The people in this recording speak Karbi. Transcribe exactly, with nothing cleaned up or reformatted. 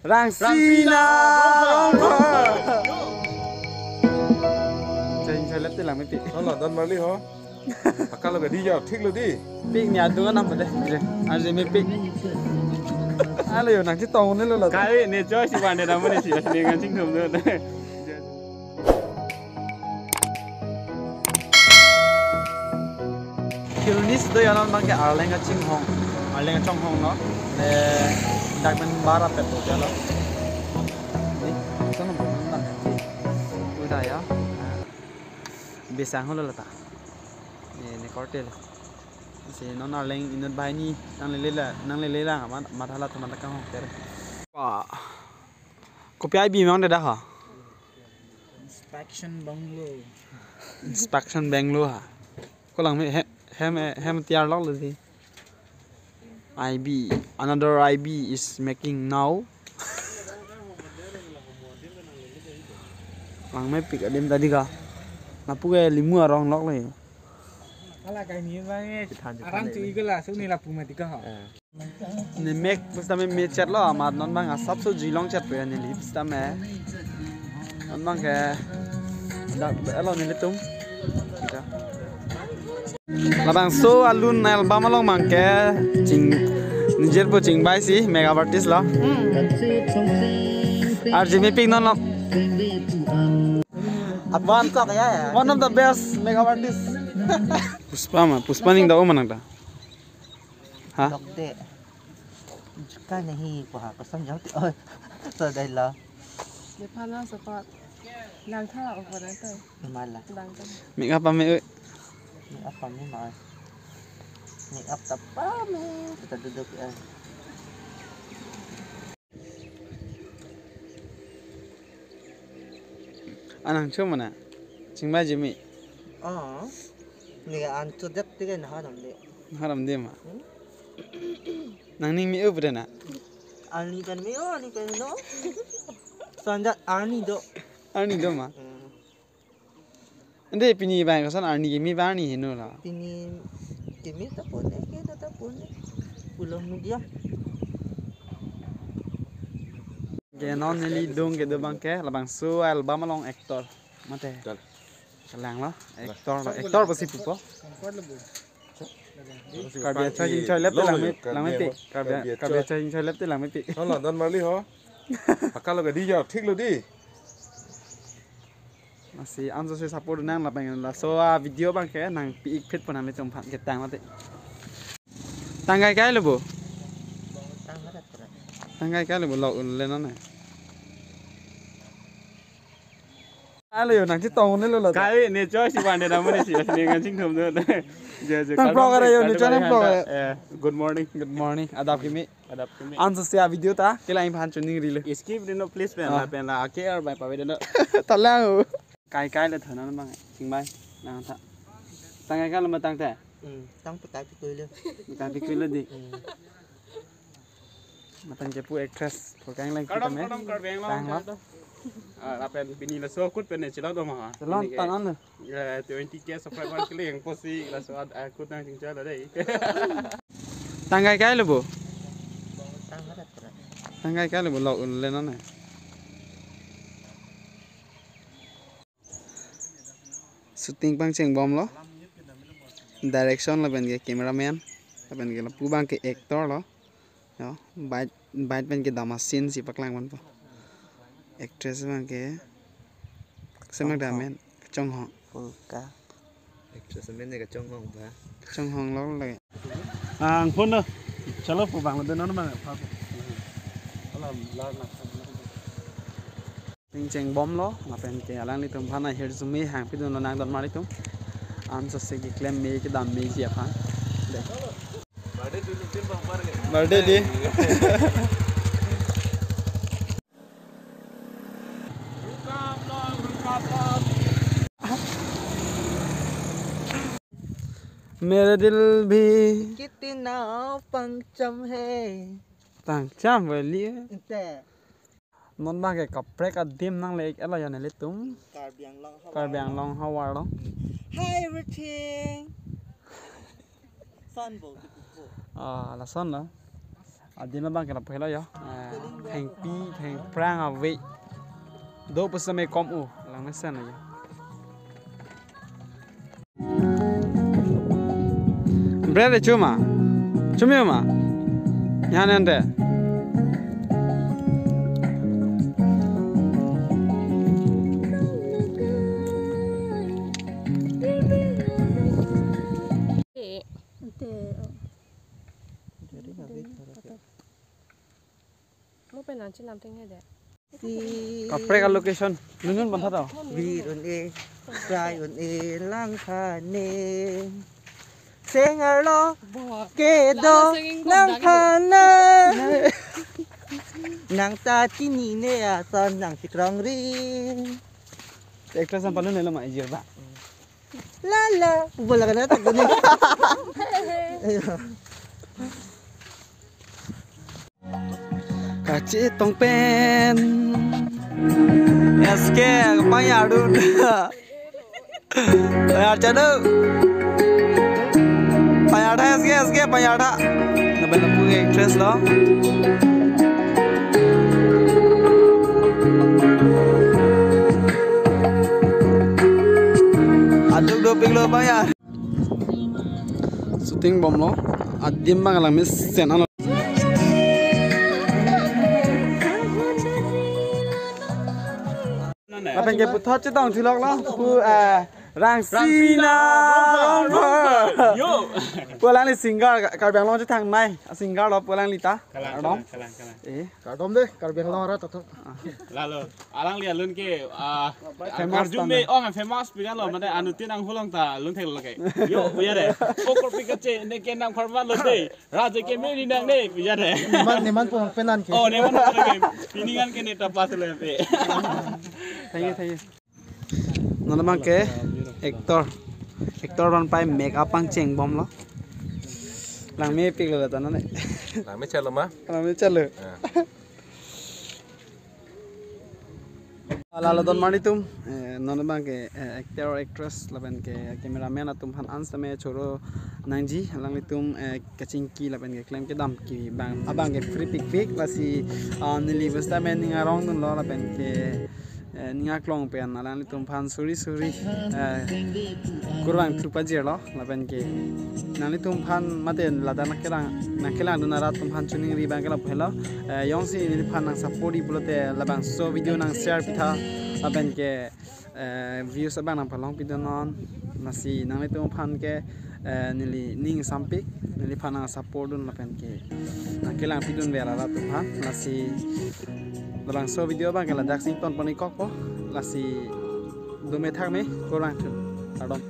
Rangsina Rongphar. Chai chai lep te lang mepik. Hala, don marli ho. Akalo gadi jao, thik lo di. Pik ni adung anam pada. Arje mepik. Alo yo, nangchetong ne lo lo. Kali ne choy si wan de namun si, si ne ngan chingthum do. Kilnis do ya non abangke Arleng kachinghong. Arleng kachonghong lo. Le dak pen bara pet do ya lo. Ni, sana bang. Udah ya. Besang holo lata. Ne, ne korte lo. Si non Arleng inut banghini nanglele la, nanglele la, amat, amat hala teman ta kanghong ter. Wah. Kopi ai bi mang dada ha? Inspection bungalow. Inspection bungalow ha. Ko lang me hem, hem, hem tiar lok lo di. I B, another I B is making now. Lang mepik adim tadi ka. Lapu ke limu arong lok le. Hala kai ni bang eh. Kithan, kithan Arang tu le. Igala suni lapu mati ka ha. Eh. Ne mek pusitame me chat lo, amat non abang asap so jui longchet pe ne li pusitame. Non abangke dak elo nelitum. Kita. Labangso alun album along abangke ching nijir po chingbai si makeup artist lo. Arje mepik non lo. One of the best makeup artist. Puspa ma, Puspa ning da o manang ta. Ha? Dokde. Juka nahi ko ha, kosam jauh ti. Oh, so dai lo. Nepal lo support. Lang tha o ko dai to. Mala. Lang tha. Make up ame oi. Make up ame ma. Make up ta pame. Kita duduk ya. Anang cho mana? Chingba jimi. Oh. Ni an cho dep tiga na haram de. Haram de ma. Hmm? Nangning me-o pu de na? Ani kan me-o, ani kan no. Sanja ani do. Ani do ma. Hmm. Ante pini bang koson arni kimi bang arni heno la. Pini kimi ta pone, ke ta pone. Pulang medium. Ke non neli dung kedo abangke labangso album along actor. Mate. Chal. Kalang lo, actor lo, actor pasi pupo. Karbi achoi chingchoi lep te lang me, lang mepik. Karbi, Karbi achoi chingchoi lep te lang mepik. Hala, don marli ho. Akalo gadi jao, thik lo di. Masi anso se support nang lapen laso a video abangke nangpi-ik phit po nanglitum aphan ketang mati. Tangkai kai lo bo. Tangkai kai lo bo lok un le non ne. Alo yo nangchetong ne lo lo. Kai ne choy si wan de namun si ne ngan chingthum do. Je je. Nang vlog ara yo, ne choi nang vlog ara. Eh, good morning. Good morning. Adap kimi. Adap kimi. Anso se a video ta kelang aphan chuning rilo. Skip de no please pen la pen la ake ar bai pave de no. Talang. Kai kai le thona bang. Chingbai. Nang tha. Tangkai kai lo ma tangte. Hmm, tang pekai pikui le. Pekai pikui le di. Hmm. Matan kepu actress porkang lang. Kardom, kita me. Kardom, Karbi Anglong. Tang lo. Ah, lapen pini laso akut pen ne chilok do ma. Chilok. Pini ke, tan an. Ya, twenty K subscriber kali yang posi laso ad-, akut nangchingchoi lo dei. Tangkai kai lo bo. Tangkai kai lo bo lok un le non ne. Shooting pangchengbom lo. Direction lapen ke cameraman. Lapen ke lapu abangke actor lo. Yo, bait, bait pen kedam a-scene si paklang ponpo. Actress abangke. Semak Chonghong. Damen, Chonghong. Pulka. Actress amen ne Chonghong ba. Chonghong lo lagi. Ang phone no. Chalo po bang lo de non bang. Alam lar na. Pangchengbom lo, lapen ke alanglitum aphan ahirjume me hangpidun lo nang don marlitum. Anso se keklem me kedam meji aphan. Dei. Birthday di. मेरे दिल भी कितना पंचम है। Pangcham bali. Ente. Non abangke kaprek adim nangle-ik elo ya nelitum. Karbi Anglong havar. Karbi Anglong havar lo. Hi everything. Son bo, di pupo. Ah, lason lo. Adim abang ke lapu helo yo. Eh, thengpi, thengphrang ave. Do pusitame kom-o, langmesen lo yo. Bread chuma. Chumi ma. Yan yan de. Mo pen nang chinam theng he de. Kaprek a-location. Lunun bantha to. Bir un-e, prai un-e, langthane. Seng arlo kedo langthane. Nang ta chinine ason nang chikrongri. Actress an panu nelo ma ijir ba. Lala, bola ka na tak ni. Ayo. Kachetong pen. S K, panyar dun. Panyar chado. Panyar tha S K, S K, panyar tha. Lapen lapu ke actress lo. Aduk dopik lo panyar. Shooting bomlo, adim abang langmesen lo. Lapen ke puthot chetong thulok lo, pu, eh, Rangsina. Rangsina. Yo. Pu alangli singer, Karbi Anglong chethangnei singer lo pu alangli ta. Kalang, Ardom. Kalang, kalang, kalang. Eh. Kardom de, Karbi Anglong arat atum. Lalo, alangli alun ke, ah, famous arjume, oh, famous pi kan lo, mane anuttin anghulong ta lun thek lo ke. Yo, puya de. Kokor pi kache, ne ke nang pharman lo de. Raje ke me ni nang ne, puya de. Neman, neman pon penan ke. Oh, neman pon ke. Piningan ke ne ta pas lo pe. Thank you, thank you. Non abang ke actor. Actor abang pai makeup pangcheng bomlo. Langmepik lo ta non ne. Langme chalo ma? Langme chalo. Ah. Lalo don mar nelitum, eh, non abang ke, eh, actor, actress, lapen ke cameraman atum aphan an sitame choro nangji, alanglitum, eh, kachingki lapen ke klem kedam ke abang, abang ke free pikpik, lasi, ah, neli pusitame ning arong dunlo lapen ke, eh, ning aklong pen alanglitum aphan suri suri, eh, kurvangthu pajirlo. Lapen ke nanglitum aphan mate ladak nangkelang, nangkelang dun arat atum aphan choningri abang ke lapu helo. Eh, jongsi neliphan nang support-ji pulote labangso video nang share pitha. Lapen ke, eh, views abang nang palong pidun non. Lasi nanglitum aphan ke, eh, neli ning sampik, neliphan nang support dun lapen ke nangkelang pidun ver arat atum aphan. Lasi labangso video abang ke ladak si ington pon-ik kokpo. Lasi dome thakme, kurvangthu. Kardom.